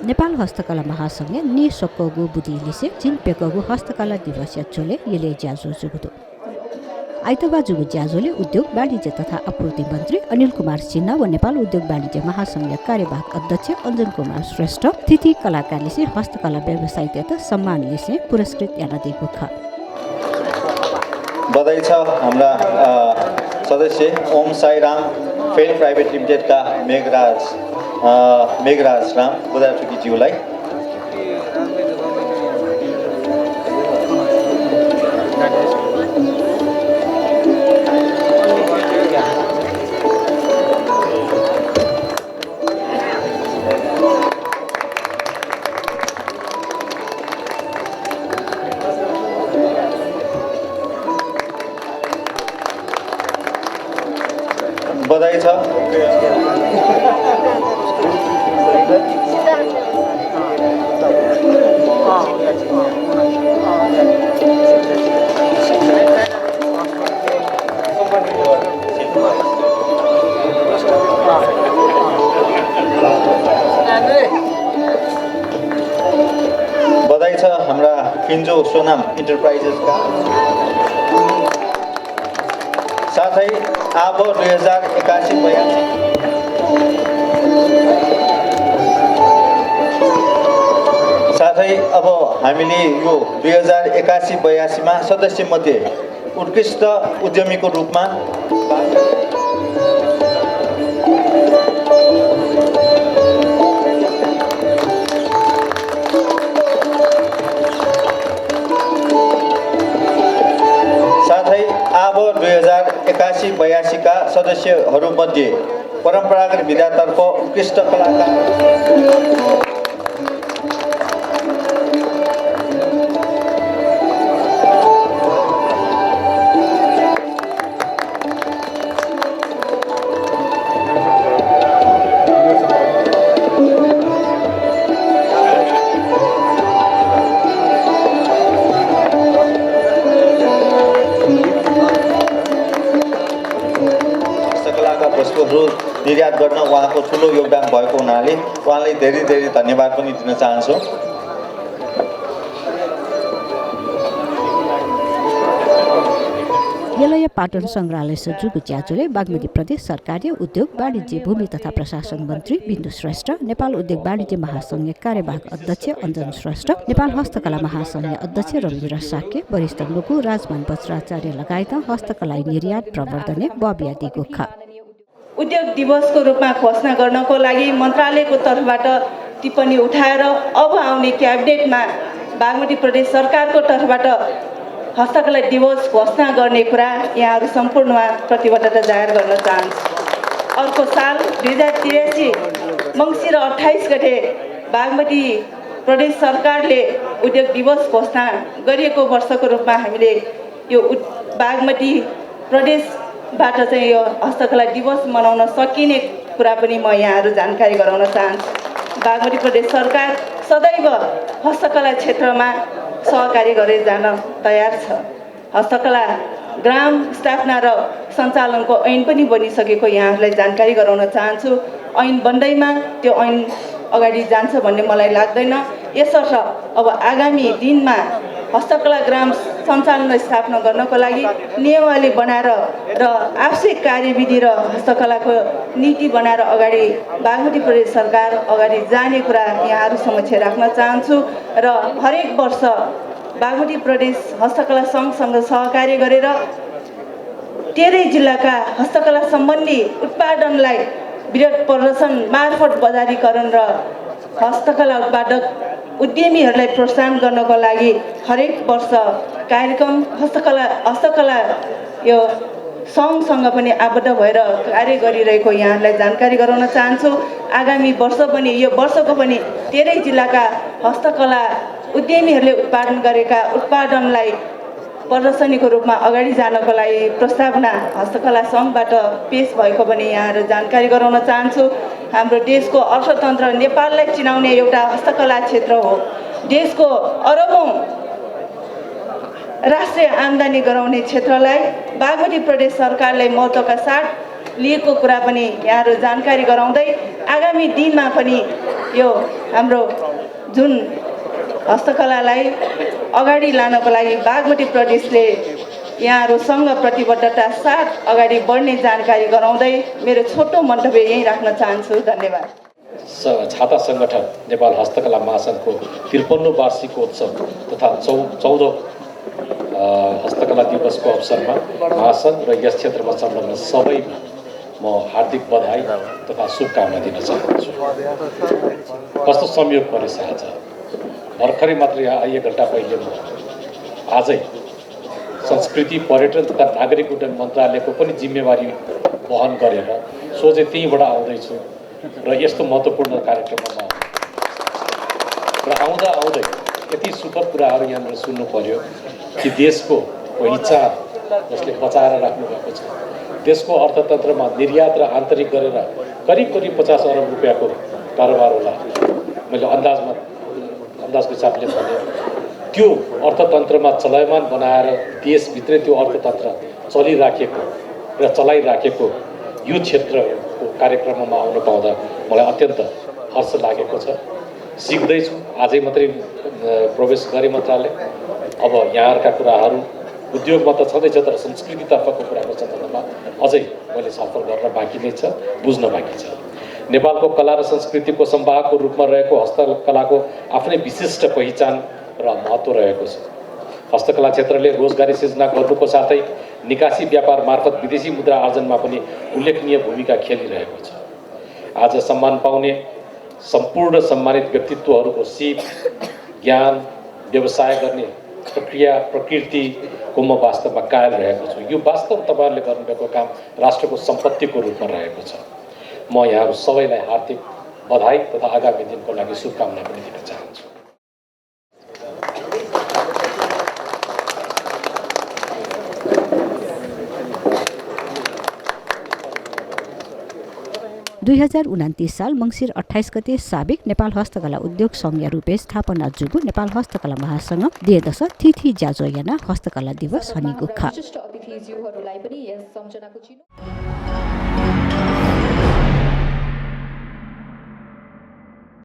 नेपाल हस्तकला महासंघ नि सोक्कोगु बुदिलिसे जिन पेकोगु हस्तकला दिवस चोले यले ज्याजो जुगुदो आइतबार जुगु ज्याजोले उद्योग वाणिज्य तथा आपूर्ति मन्त्री अनिल कुमार सिन्हा व नेपाल उद्योग वाणिज्य महासंघ कार्यवाहक अध्यक्ष अञ्जन कुमार श्रेष्ठ तिथि कलाकारले हस्तकला व्यवसाय तथा सम्मान लिसे पुरस्कृत याना दिएको ख बधाई छ हाम्रा सदस्य ओम साईराम फेल प्राइभेट लिमिटेडका मेघराज राम बुदाटुकीज्यूलाई बधाई छ। बधाई छ हाम्रा फिन्जो सोनाम इन्टरप्राइजेसका साथै अब 2081-82 साथै अब हामीले यो 2081-82 मा सदस्य मध्ये उत्कृष्ट उद्यमीको रूपमा साथै अब 2081-82 का सदस्यहरूमध्ये परम्परागत विधातर्फ उत्कृष्ट कलाकार निर्यात गर्न उहाँको ठुलो योगदान भएको हुनाले उहाँलाई धेरै धेरै धन्यवाद पनि दिन चाहन्छु। यलय पाटन संग्रहालय जुगु ज्याजोले बागमती प्रदेश सरकारी उद्योग वाणिज्य भूमि तथा प्रशासन मन्त्री बिन्दु श्रेष्ठ नेपाल उद्योग वाणिज्य महासंघ कार्यवाहक अध्यक्ष अञ्जन श्रेष्ठ नेपाल हस्तकला महासंघ अध्यक्ष रविन्द्र साक्य वरिष्ठ लोकु राजमान बज्राचार्य लगायत हस्तकला निर्यात प्रवर्धन बबिया दिगो ख उद्योग दिवसको रूपमा घोषणा गर्नको लागि मन्त्रालयको तर्फबाट टिप्पणी उठाएर अब आउने क्याबिनेटमा बागमती प्रदेश सरकारको तर्फबाट हस्तकला दिवस घोषणा गर्ने कुरा यहाँहरू सम्पूर्णमा प्रतिबद्धता जाहेर गर्न चाहन्छु। अर्को साल 2083 मङ्सिर 28 गते बागमती प्रदेश सरकारले उद्योग दिवस घोषणा गरिएको वर्षको रूपमा हामीले यो बागमती प्रदेशबाट चाहिँ यो हस्तकला दिवस मनाउन सकिने कुरा पनि म यहाँहरू जानकारी गराउन चाहन्छु। बागमती प्रदेश सरकार सदैव हस्तकला क्षेत्रमा सहकारी गरेर जान तयार छ। हस्तकला ग्राम स्थापना र सञ्चालनको ऐन पनि बनिसकेको यहाँहरूलाई जानकारी गराउन चाहन्छु। ऐन बन्दैमा त्यो ऐन अगाडि जान्छ भन्ने मलाई लाग्दैन। यसर्थ अब आगामी दिनमा हस्तकला ग्राम सञ्चालन स्थापना गर्नको लागि नियमावली बनाएर र आवश्यक कार्यविधि र हस्तकलाको नीति बनाएर अगाडि बागमती प्रदेश सरकार अगाडि जाने कुरा यहाँहरू समक्ष राख्न चाहन्छु। र हरेक वर्ष बागमती प्रदेश हस्तकला सङ्घसँग सहकार्य गरेर 13 जिल्लाका हस्तकला सम्बन्धी उत्पादनलाई वृहत प्रदर्शन मार्फत बजारीकरण र हस्तकला उत्पादक उद्यमीहरूलाई प्रोत्साहन गर्नको लागि हरेक वर्ष कार्यक्रम हस्तकला यो सङ्घसँग पनि आबद्ध भएर कार्य गरिरहेको यहाँहरूलाई जानकारी गराउन चाहन्छु। आगामी वर्ष पनि यो वर्षको पनि 13 जिल्लाका हस्तकला उद्यमीहरूले उत्पादन गरेका उत्पादनलाई प्रदर्शनीको रूपमा अगाडि जानको लागि प्रस्तावना हस्तकला सङ्घबाट पेश भएको पनि यहाँहरू जानकारी गराउन चाहन्छु। हाम्रो देशको अर्थतन्त्र नेपाललाई चिनाउने एउटा हस्तकला क्षेत्र हो। देशको अरबौं राष्ट्रिय आम्दानी गराउने क्षेत्रलाई बागमती प्रदेश सरकारले महत्त्वका साथ लिएको कुरा पनि यहाँहरू जानकारी गराउँदै आगामी दिनमा पनि यो हाम्रो जुन हस्तकलालाई अगाडि लानको लागि बागमती प्रदेशले यहाँहरूसँग प्रतिबद्धता साथ अगाडि बढ्ने जानकारी गराउँदै मेरो छोटो मन्तव्य यहीँ राख्न चाहन्छु। धन्यवाद। छाता सङ्गठन नेपाल हस्तकला महासङ्घको 53औं वार्षिकोत्सव तथा 14औं हस्तकला दिवसको अवसरमा महासङ्घ र यस क्षेत्रमा संलग्न सबैमा म हार्दिक बधाई तथा शुभकामना दिन चाहन्छु। कस्तो संयोग परेछ आज भर्खरै मात्र यहाँ 1 घण्टा पहिले म आजै संस्कृति पर्यटन तथा नागरिक उड्डयन मन्त्रालयको पनि जिम्मेवारी वहन गरेर सोझै त्यहीँबाट आउँदैछु र यस्तो महत्त्वपूर्ण कार्यक्रममा र आउँदै यति सुखद कुराहरू यहाँनिर सुन्नु पर्यो कि देशको पहिचान जसले बचाएर राख्नुभएको छ, देशको अर्थतन्त्रमा निर्यात र आन्तरिक गरेर करिब 50 अरब रुपियाँको कारोबार होला। मैले अन्दाजको हिसाबले भने त्यो अर्थतन्त्रमा चलायमान बनाएर देशभित्रै त्यो अर्थतन्त्र चलिराखेको र चलाइराखेको यो क्षेत्रको कार्यक्रममा आउन पाउँदा मलाई अत्यन्त हर्ष लागेको छ। सिक्दैछु, आजै मात्रै प्रवेश गरेँ मन्त्रालय। अब यहाँहरूका कुराहरू उद्योगमा त छँदैछ, तर संस्कृतितर्फको कुराको सन्दर्भमा अझै मैले छलफल गर्न बाँकी नै छ, बुझ्न बाँकी छ। नेपालको कला र संस्कृतिको संवाहकको रूपमा रहेको हस्तकलाको आफ्नै विशिष्ट पहिचान र महत्त्व रहेको छ। हस्तकला क्षेत्रले रोजगारी सृजना गर्नुको साथै निकासी व्यापार मार्फत विदेशी मुद्रा आर्जनमा पनि उल्लेखनीय भूमिका खेलिरहेको छ। आज सम्मान पाउने सम्पूर्ण सम्मानित व्यक्तित्वहरूको सिप, ज्ञान, व्यवसाय गर्ने प्रक्रिया, प्रकृतिको म वास्तवमा कायल रहेको छु। यो वास्तव तपाईँहरूले गर्नुभएको काम राष्ट्रको सम्पत्तिको रूपमा रहेको छ। म यहाँहरू सबैलाई हार्दिक बधाई तथा आगामी दिनको लागि शुभकामना पनि दिन चाहन्छु। 2029 साल मङ्सिर 28 गते साबिक नेपाल हस्तकला उद्योग सङ्घीय रूपे स्थापना जुगु नेपाल हस्तकला महासङ्घ दिएदश तिथि जाजोयना हस्तकला दिवस हनिगुखा।